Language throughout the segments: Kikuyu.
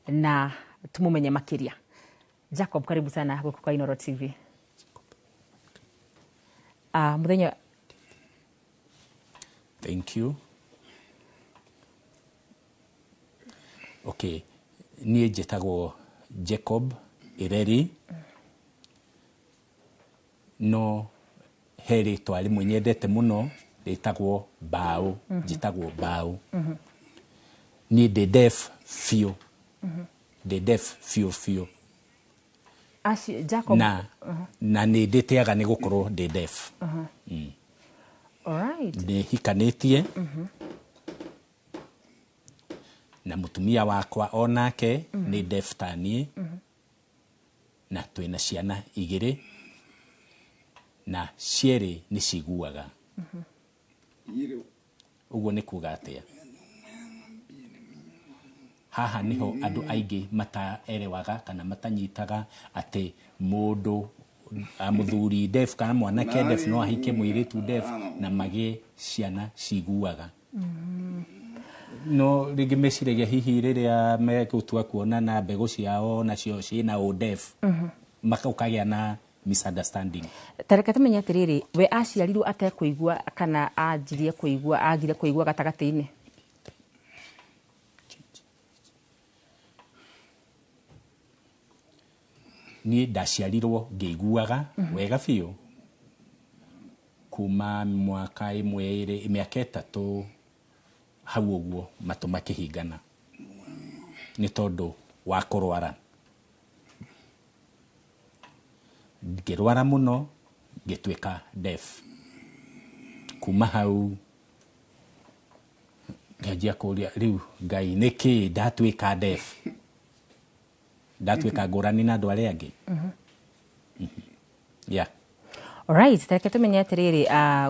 Na tumumenye makiria. Jacob, karibu sana guku kwa Inooro TV. Muthenya. Thank you. Okay, niĩ njĩtagwo Jacob Ireri, no he rĩtwa rĩmwe nyendete mũno rĩtagwo Mbaũ, njĩtagwo Mbaũ. Niĩ ndĩ deaf biũ, ndĩ deaf biũ biũ. Aci, Jacob. Na nĩ ndĩtĩaga nĩ gũkorwo ndĩ deaf. All right. Nĩ hikanĩtie na mũtumia wakwa onake nĩ deaf ta niĩ, na twĩna ciana igĩrĩ na cierĩ nĩ ciguaga. Ũguo nĩ kuga atĩa? Haha niho andũ aingĩ mataerewaga kana matanyitaga atĩ mũndũ mũthuri deaf kana mwanake deaf no ahike mũirĩtu deaf na magĩe ciana ciguaga. No rĩngĩ meciragia hihi rĩrĩa megũtua kuonana mbegũ ciao nacio ciĩna ũ deaf, ũkagĩa na misunderstanding. Ta reke tũmenye atĩrĩrĩ, we aciarirwo atekũigua kana anjirie kũigua, agire kũigua gatagatĩ-inĩ? Niĩ ndaciarirwo ngĩiguaga wega biũ kuma mwaka ĩmwe ĩrĩ, mĩaka 3 hau ũguo matũ makĩhingana nĩ tondũ wa kũrwara. Ngĩrwara mũno ngĩtuĩka deaf. Kuma hau ngĩanjia kũũria rĩu Ngai nĩkĩ ndatuĩka deaf, ndatuĩka ngũrani na andũ arĩa angĩ. Yeah. Alright, reke tũmenye atĩrĩrĩ,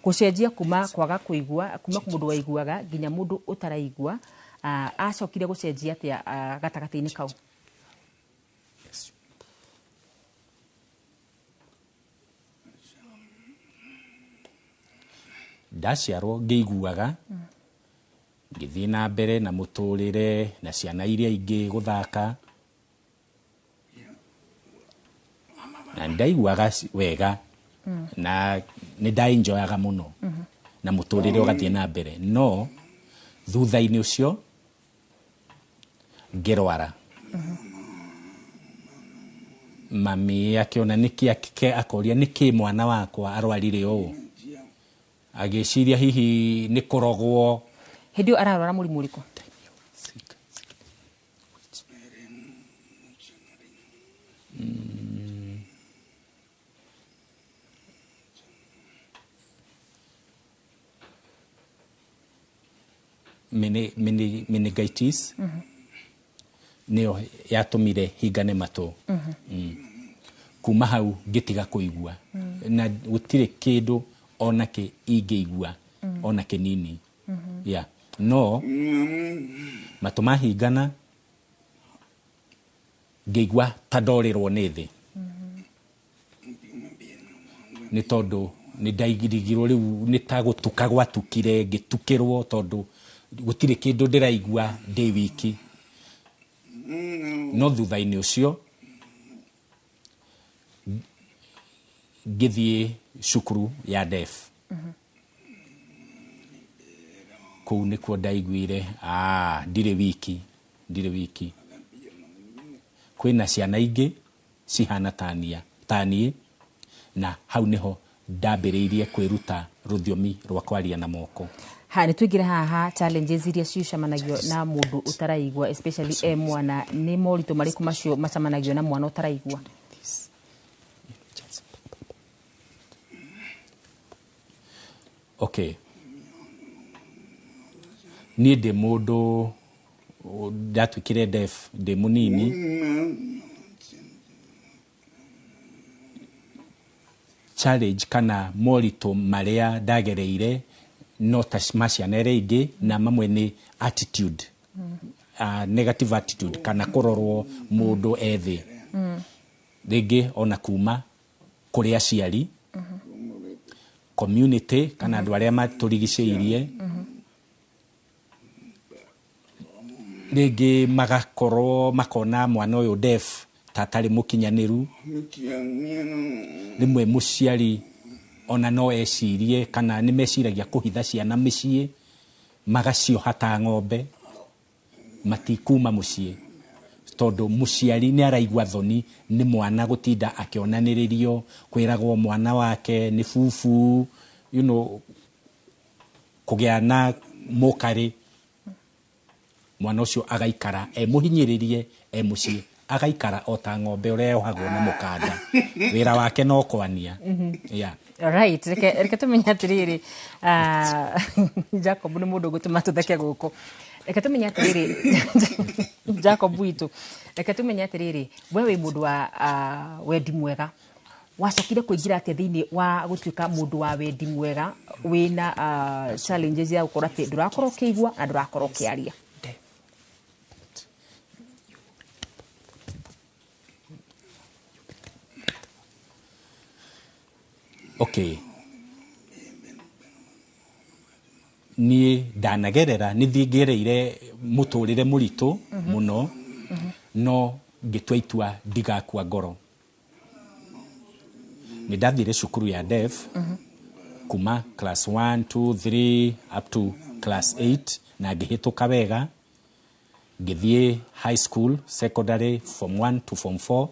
gũcenjia kuma kwaga kũigua, kuma mũndũ waiguaga nginya mũndũ ũtaraigua, acokire gũcenjia atĩa gatagatĩ-inĩ kau? Ndaciarwo ngĩiguaga, ngĩthiĩ na mbere na mũtũrĩre na ciana iria ingĩ gũthaka, na ndaiguaga wega na nĩ ndaenjoyaga mũno na mũtũrĩre ũgathiĩ na mbere. No thutha-inĩ ũcio ngĩrwara. Mami akĩona nĩkĩ akoria nĩkĩ mwana wakwa arwarire ũũ, agĩciria hihi nĩ kũrogwo. Hĩndĩ ĩyo ararwara mũrimũ ũrĩkũ? Meningitis nĩyo yatũmire hingane matũ. Kuma hau ngĩtiga kũigua na gũtirĩ kĩndũ ona kĩ ingĩigua ona kĩnini. Yeah. No matũ mahingana ngĩigua ta ndorĩrwo nĩ thĩ, nĩ tondũ nĩ ndaigirigirwo rĩu nĩ ta gũtuka gwatukire, ngĩtukĩrwo tondũ gũtirĩ kĩndũ ndĩraigua ndĩ wiki. No thutha-inĩ ũcio ngĩthiĩ cukuru ya deaf. Kũu nĩkuo ndaiguire, ndirĩ wiki, ndirĩ wiki. Kwĩna ciana ingĩ cihana ta niĩ, na hau nĩho ndambĩrĩirie kwĩruta rũthiomi rwa kwaria na moko. Ha, nĩ tũingĩre haha challenges iria cicemanagio na mũndũ ũtaraigua, especially e mwana. Nĩ moritũ marĩkũ macio macemanagio na mwana ũtaraigua? Okay. Niĩ ndĩ mũndũ ndatuĩkire deaf ndĩ mũnini. Challenge kana moritũ marĩa ndagereire no ta ma ciana iria ingĩ, na mamwe nĩ attitude, negative attitude kana kũrorwo mũndũ e thĩ. Rĩngĩ ona kuma kũrĩ aciari, community kana andũ arĩa matũrigicĩirie. Rĩngĩ magakorwo makona mwana ũyũ deaf ta atarĩ mũkinyanĩru. Rĩmwe mũciari ona no ecirie kana nĩ meciragia kũhitha ciana mĩciĩ, magacioha ta ng'ombe, matikuma mũciĩ tondũ mũciari nĩ araigua thoni nĩ mwana gũtinda akĩonanĩrĩrio, kwĩragwo mwana wake nĩ bubu, you know, kũgĩa na mũkarĩ, mwana ũcio agaikara e mũhinyĩrĩrie e mũciĩ, agaikara o ta ng'ombe ũrĩa yohagwo na mũkanda, wĩra wake no kwania. Yeah. Right, reke tumenye atiriri, Jacob nĩ mũndũ ũgũtũma tũtheke gũkũ. Reke tumenye atiriri, Jacob witũ, reke tumenye atiriri, we wĩ mũndũ wa wendi mwega, wacokire kũingĩra atĩa thĩinĩ wa gũtuĩka mũndũ wa wendi mwega wĩna challenges ya gũkorwo atĩ ndũrakorwo ũkĩigua na ndũrakorwo ũkĩaria? Okay. Niĩ ndanagerera, nĩ thiĩ ngereire mũtũrĩre mũritũ mũno, no ngĩtua itua ndigakua ngoro. Nĩ ndathire cukuru ya deaf kuma class 1 2 3 up to class 8 na ngĩhĩtũka wega. Ngĩthiĩ high school, secondary, form 1 to form 4,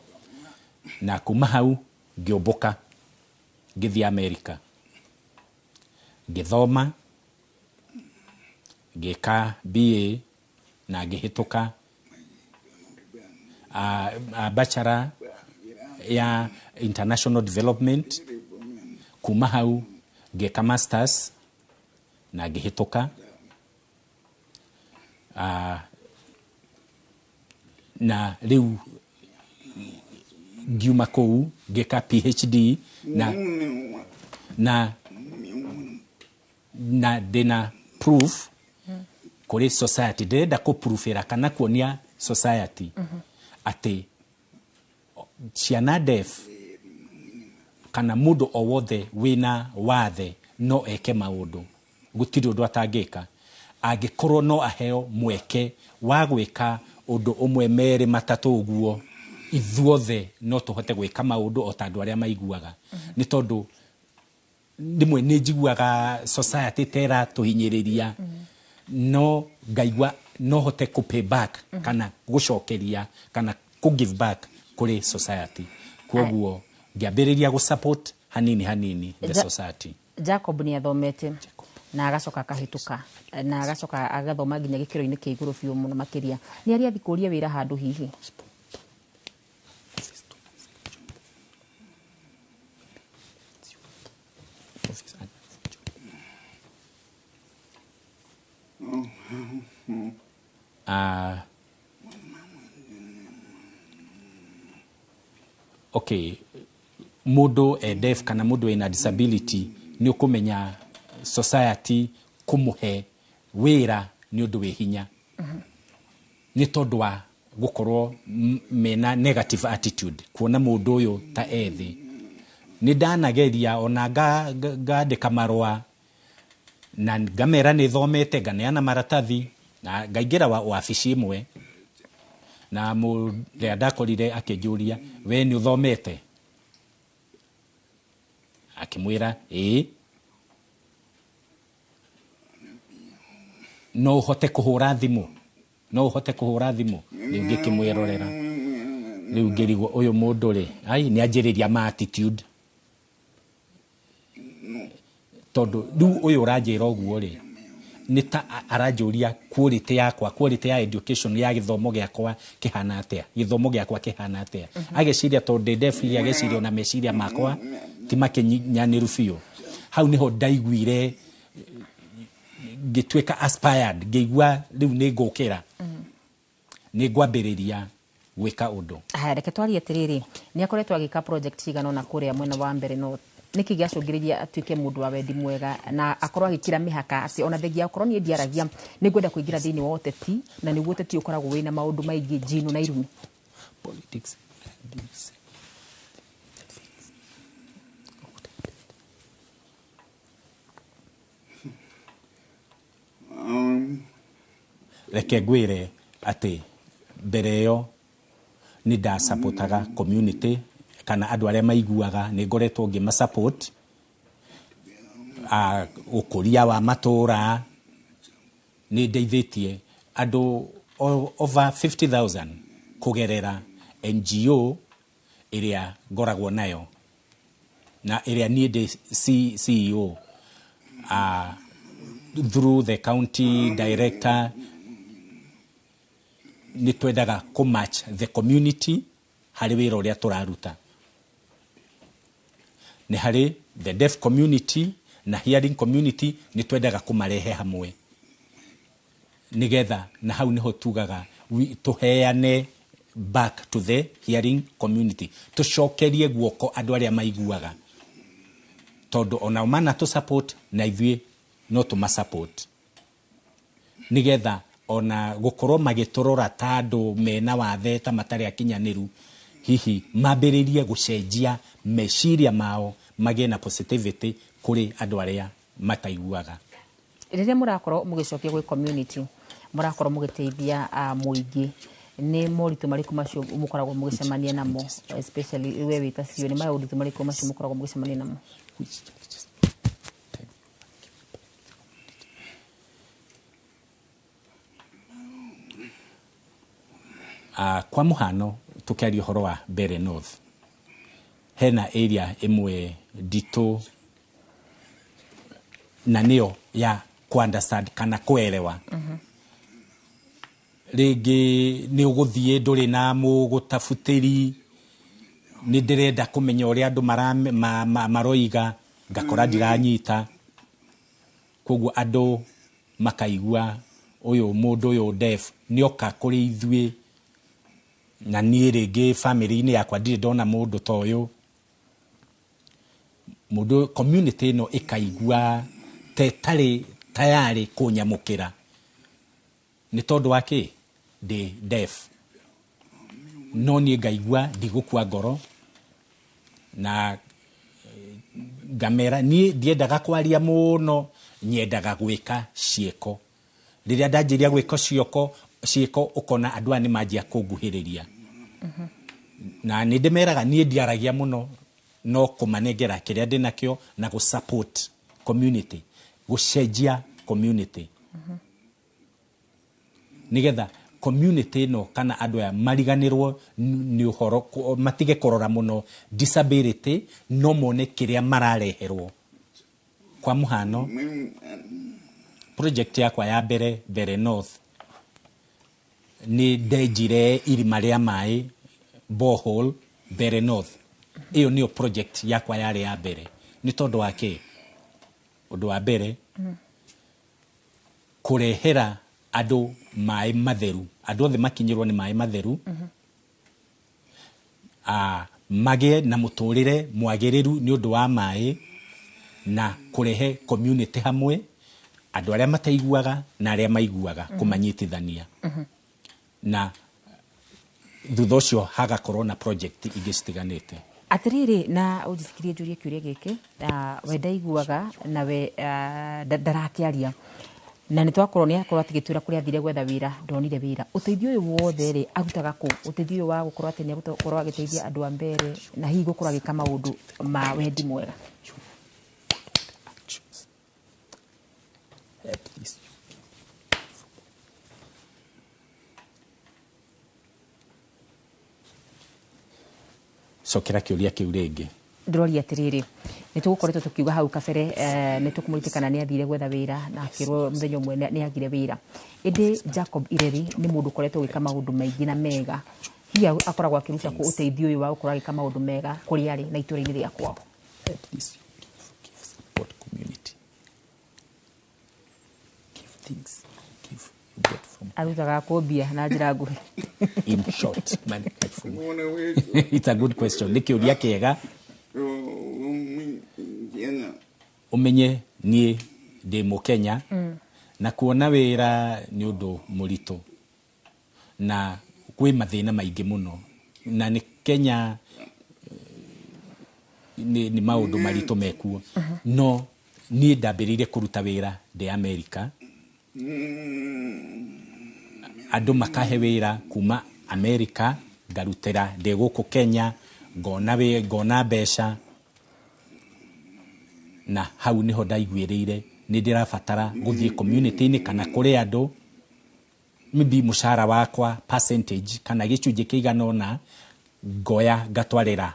na kuma hau ngĩũmbũka ngĩthiĩ America, ngĩthoma, ngĩka BA na ngĩhĩtũka bachelor ya international development. Kuma hau ngĩka masters na ngĩhĩtũka, na rĩu ngiuma kũu ngĩka PhD na ndĩna proof kũrĩ society, ndĩrenda kũproofĩra kana kuonia society atĩ ciana deaf kana mũndũ o wothe wĩna wathe no eke maũndũ, gũtirĩ ũndũ atangĩka angĩkorwo no aheo mweke wa gwĩka ũndũ ũmwe merĩ matatũ ũguo. Ithuothe no tũhote gwĩka maũndũ o ta andũ arĩa maiguaga, nĩ tondũ rĩmwe nĩ njiguaga society ta ĩratũhinyĩrĩria, no ngaigua no hote kũ pay back kana gũcokeria kana kũ give back kũrĩ society. Koguo ngĩambĩrĩria gũ support hanini hanini the society. Jacob nĩ athomete na agacoka akahĩtũka na agacoka agathoma nginya gĩkĩro-inĩ kĩa igũrũ biũ mũno makĩria. Nĩ arĩ athiĩ kũria wĩra handũ hihi? Okay, mũndũ e deaf kana mũndũ wĩna disability, nĩ ũkũmenya society kũmũhe wĩra nĩ ũndũ wĩ hinya, nĩ tondũ wa gũkorwo mena negative attitude kuona mũndũ ũyũ ta ethĩ. Nĩ ndanageria ona ngandĩka marũa na ngamera nĩ thomete, nganeana maratathi na ngaingĩra wabici ĩmwe, na mũrĩa ndakorire akĩnjũria, we nĩ ũthomete? Akĩmwĩra ĩĩ. No ũhote kũhũra thimũ? No ũhote kũhũra thimũ? Rĩu ngĩkĩmwĩrorera, rĩu ngĩrigwo ũyũ mũndũ rĩ, ai nĩ anjĩrĩria ma attitude, tondũ rĩu ũyũ ũranjĩra ũguo rĩ, nĩ ta aranjũria quality yakwa, quality ya education ya gĩthomo gĩakwa kĩhana atĩa, gĩthomo gĩakwa kĩhana atĩa. Ageciria tondũ ndĩ deaf, ageciria ona meciria makwa ti makinyanĩru biũ. Hau nĩho ndaiguire ngĩtuĩka aspired, ngĩigua rĩu nĩ ngũkĩra, nĩ ngwambĩrĩria gwĩka ũndũ. Haya, reke twarie atĩrĩrĩ, nĩ akoretwo agĩka project cigana ũna kũrĩa mwena wa mbere, no nĩkĩ gĩacũngĩrĩria atuĩke mũndũ wa wendi mwega na akorwo agĩkĩra mĩhaka atĩ ona thengia okorwo niĩ ndiaragia nĩ ngwenda kũingĩra thĩinĩ wa ũteti, na nĩguo ũteti ũkoragwo wĩna maũndũ maingĩ njino na irumi? Politics. Reke ngwĩre, atĩ mbere ĩyo nĩ ndasapotaga community kana andũ arĩa maiguaga, nĩ ngoretwo ngĩmasupport ũkũria wa matũra, nĩ ndeithĩtie andũ over 50,000 kũgerera NGO ĩrĩa ngoragwo nayo na ĩrĩa niĩ ndĩ CEO through the county director. Nĩ twendaga kũ match the community harĩ wĩra ũrĩa tũraruta. Nĩ harĩ the deaf community na hearing community, nĩ twendaga kũmarehe hamwe nigetha na hau niho tugaga tũheane back to the hearing community, tũcokerie guoko andũ arĩa maiguaga, tondũ onao mana tũ support na ithuĩ no tũma support, nigetha ona gũkorwo magĩtũrora ta andũ mena wathe ta matarĩ akinyanĩru, hihi mambĩrĩrie gũcenjia meciria mao magĩe na positivity kũrĩ andũ arĩa mataiguaga. Rĩrĩa mũrakorwo mũgĩcokia gwĩ community, mũrakorwo mũgĩteithia mũingĩ, nĩ moritũ marĩkũ macio mũkoragwo mũgĩcemania namo, especially we wĩ ta CEO, nĩ maũritũ marĩkũ macio mũkoragwo mũgĩcemania namo? Kwa mũhano tũkĩaria ũhoro wa Mbeere North, hena area ĩmwe nditũ na nĩyo ya ku understand kana kuelewa. Rĩngĩ nĩ ũgũthiĩ ndũrĩ na mũgũtabutĩri, nĩ ndĩrenda kũmenya ũrĩa andũ maroiga, ngakora ndiranyita, koguo andũ makaigua ũyũ mũndũ ũyũ deaf nĩoka kũrĩ ithuĩ, na niĩ rĩngĩ family-inĩ yakwa ndirĩ ndona mũndũ ta ũyũ. Mũndũ community ĩno ĩkaigua ta ĩtarĩ tayarĩ kũnyamũkĩra nĩ tondũ wa kĩ ndĩ deaf, no niĩ ngaigua ndigũkua ngoro na ngamera niĩ ndiendaga kwaria mũno, nyendaga gwĩka ciĩko. Rĩrĩa ndanjĩria gwĩka ciĩko ũkona andũ aya nĩ manjia kũnguhĩrĩria. Na nĩ ndĩmeraga niĩ ndiaragia mũno, no kũmanengera kĩrĩa ndĩnakĩo na gũ support community, gũcenjia community. Nĩgetha community ĩno kana andũ aya mariganĩrwo nĩ ũhoro, matige kũrora mũno disability, no mone kĩrĩa marareherwo. Kwa mũhano, project yakwa ya mbere Mbeere North, nĩ ndenjire irima rĩa maĩ borehole Mbeere North. Ĩyo nĩyo project yakwa yarĩ ya mbere. Nĩ tondũ wa kĩ? Ũndũ wa mbere, kũrehera andũ maĩ matheru, andũ othe makinyĩrwo nĩ maĩ matheru, magĩe na mũtũrĩre mwagĩrĩru nĩ ũndũ wa maĩ, na kũrehe community hamwe, andũ arĩa mataiguaga na arĩa maiguaga, kũmanyitithania. Na thutha ũcio hagakorwo na project ingĩ citiganĩte. Atĩrĩrĩ, na ũnjĩtĩkĩrie njũrie kĩũria gĩkĩ, we ndaiguaga na we ndarakĩaria, na nĩ twakorwo nĩ akorwo agĩtwĩra kũrĩa athire gwetha wĩra, ndonire wĩra. Ũteithio ũyũ wothe rĩ, arutaga kũ? Ũteithio ũyũ wa gũkorwo atĩ nĩ egũkorwo agĩteithia andũ a Mbeere na hihi gũkorwo agĩka maũndũ ma wendi mwega. Cokera kĩũria kĩu rĩngĩ. Ndĩroria atĩrĩrĩ, nĩ tũgũkoretwo tũkiuga hau kabere, nĩ tũkũmũririkana nĩ athire gwetha wĩra na akĩrwo mũthenya ũmwe nĩ agire wĩra. Ĩndĩ Jacob Ireri nĩ mũndũ ũkoretwo agĩka maũndũ maingĩ na mega. Hihi akoragwo akĩruta kũ ũteithio ũyũ wa gũkorwo agĩka maũndũ mega kũrĩa arĩ na itũũra-inĩ rĩa kwao? At least give support community. Give things, give, you get from Arutaga kũmbia na njĩra nguhĩ. In short, money from It's a good question. Nĩ kĩũria kĩega. Ũmenye niĩ ndĩ Mũkenya, na kuona wĩra nĩ ũndũ mũritũ na kwĩ mathĩna maingĩ mũno, na nĩ Kenya nĩ maũndũ maritũ mekuo. No niĩ ndambĩrĩirie kũruta wĩra ndĩ America. Andũ makahe wĩra kuma America, ngarutĩra ndĩ gũkũ Kenya, ngona mbeca. Na hau niho ndaiguĩrĩire nĩ ndĩrabatara gũthiĩ community-inĩ kana kũrĩ andũ, maybe mũcara wakwa percentage kana gĩcunjĩ kĩigana ũna ngoya ngatwarĩra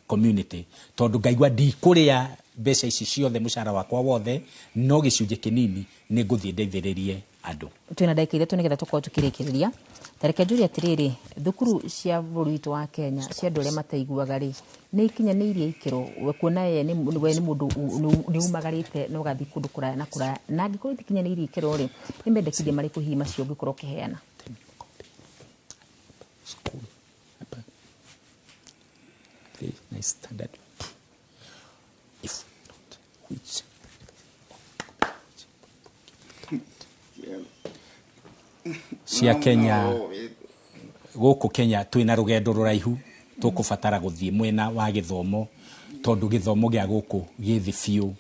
community, tondũ ngaigua ndikũrĩa mbeca ici ciothe mũcara wakwa wothe, no gĩcunjĩ kĩnini nĩ ngũthiĩ ndeithĩrĩrie andũ. Twĩna ndagĩka 3 nĩgetha tũkorwo tũkĩrĩkĩrĩria. Ta reke njũrie atĩrĩrĩ, thukuru cia bũrũri witũ wa Kenya cia andũ arĩa mataiguaga rĩ, nĩ ikinyanĩirie ikĩro? We kuona ye nĩ we nĩ mũndũ nĩ umagarĩte na ũgathiĩ kũndũ kũraya na kũraya, na angĩkorwo itikinyanĩirie ikĩro rĩ, nĩ mendekithia marĩkũ hihi macio ũngĩkorwo ũkĩheana? School. Nice standard. If not, which cia Kenya, gũkũ Kenya twĩna rũgendo rũraihu tũkũbatara gũthiĩ mwena wa gĩthomo, tondũ gĩthomo gĩa gũkũ gĩ thĩ biũ.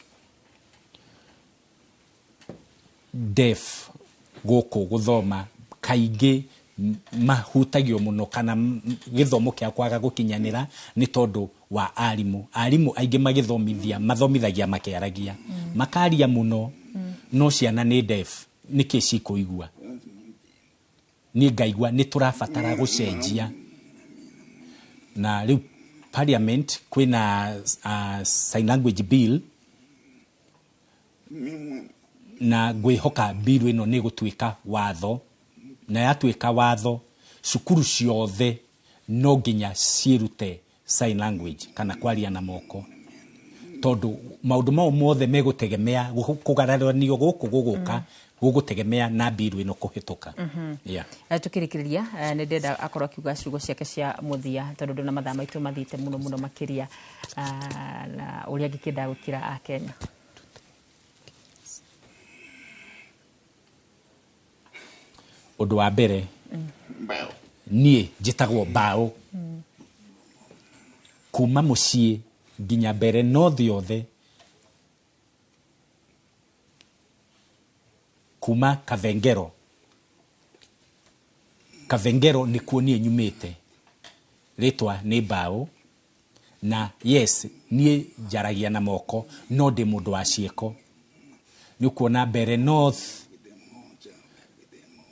Deaf gũkũ gũthoma kaingĩ mahutagio mũno kana gĩthomo kĩa kwaga gũkinyanĩra nĩ tondũ wa arimũ. Arimũ aingĩ magĩthomithia mathomithagia makĩaragia, makaria mũno, no ciana nĩ deaf, nĩkĩ cikũigua? Niĩ ngaigua nĩ tũrabatara gũcenjia. Na rĩu parliament kwĩna sign language bill, na ngwĩhoka bill ĩno nĩ ĩgũtuĩka watho, na yatuĩka watho cukuru ciothe no nginya ciĩrute sign language kana kwaria na moko, tondũ maũndũ mau mothe megũtegemea kũgararanio gũkũ gũgũka gũgũtegemea na bill ĩno kũhĩtũka. Yeah. Tukĩrĩkĩrĩria, nĩ ndĩrenda akorwo akiuga ciugo ciake cia mũthia, tondũ ndona mathaa maitũ mathiĩte mũno mũno makĩria, na ũrĩa angĩkĩenda gwĩkĩra a Kenya. Ũndũ wa mbere, niĩ njĩtagwo Bao. Kuma mũciĩ nginya mbere North yothe, kuma Kavengero. Kavengero nĩkuo niĩ nyumĩte. Rĩtwa nĩ Bao. Na yes, niĩ njaragia na moko, no ndĩ mũndũ wa ciĩko. Nĩ ũkuona mbere North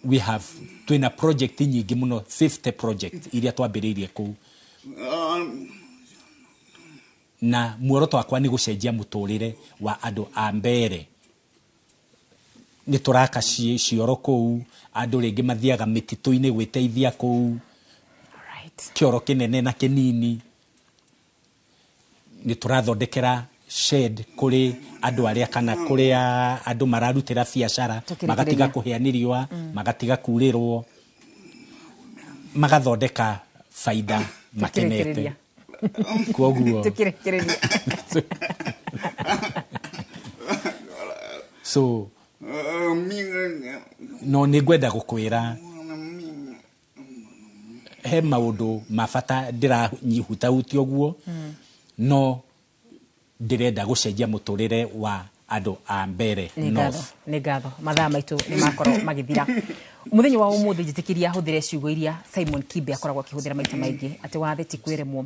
we have twĩna project nyingĩ mũno, 50 project iria twambĩrĩirie kũu. Na muoroto wakwa nĩ gũcenjia mũtũrĩre wa andũ a mbere. Nĩ tũraka cioro kũu, andũ rĩngĩ mathiaga mĩtitũ-inĩ gwĩteithia kũu. Kĩoro kĩnene na kĩnini. Nĩ tũrathondekera shed kũrĩ andũ arĩa kana kũrĩa andũ mararutĩra biacara, Tũkĩrĩkĩrĩria. magatiga kũhĩa nĩ riũa, magatiga kurĩrwo, magathondeka baida makenete. Tũkĩrĩkĩrĩria. Kwoguo Tũkĩrĩkĩrĩria. So no nĩ ngwenda gũkwĩra he maũndũ ma bata ndĩrahutahutia ũguo, no ndĩrenda gũcenjia mũtũrĩre wa andũ a mbere Nĩ North. ngatho, nĩ ngatho. Mathaa maitũ nĩ makorwo magĩthira. Mũthenya wa ũmũthĩ njĩtĩkĩria hũthĩre ciugo iria Simon Kibe akoragwo akĩhũthĩra maita maingĩ, atĩ wathe ti kwĩremwo.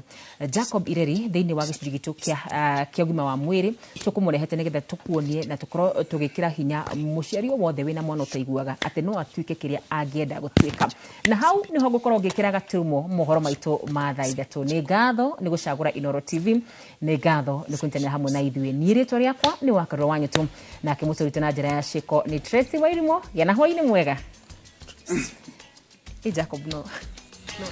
Jacob Ireri thĩinĩ wa gĩcunjĩ gitũ kĩa ũgima wa mwĩrĩ tũkũmũrehete nĩgetha tũkuonie na tũkorwo tũgĩkĩra hinya mũciari o wothe wĩna mwana ũtaiguaga atĩ no atuĩke kĩrĩa angĩenda gũtuĩka. Na hau nĩho ngũkorwo ngĩkĩra gaturumo mohoro maitũ ma thaa 3. Nĩ ngatho nĩ gũcagũra Inooro TV, nĩ ngatho nĩ kũnyitanĩra hamwe na ithuĩ. Niĩ rĩtwa rĩakwa nĩ Wakarura wa Nyũtũ, nake mũtũrĩte na njĩra ya ciĩko nĩ Tracy Wairimo. Gĩa na hwaĩ-inĩ mwega. Hey, Jacob, no. No.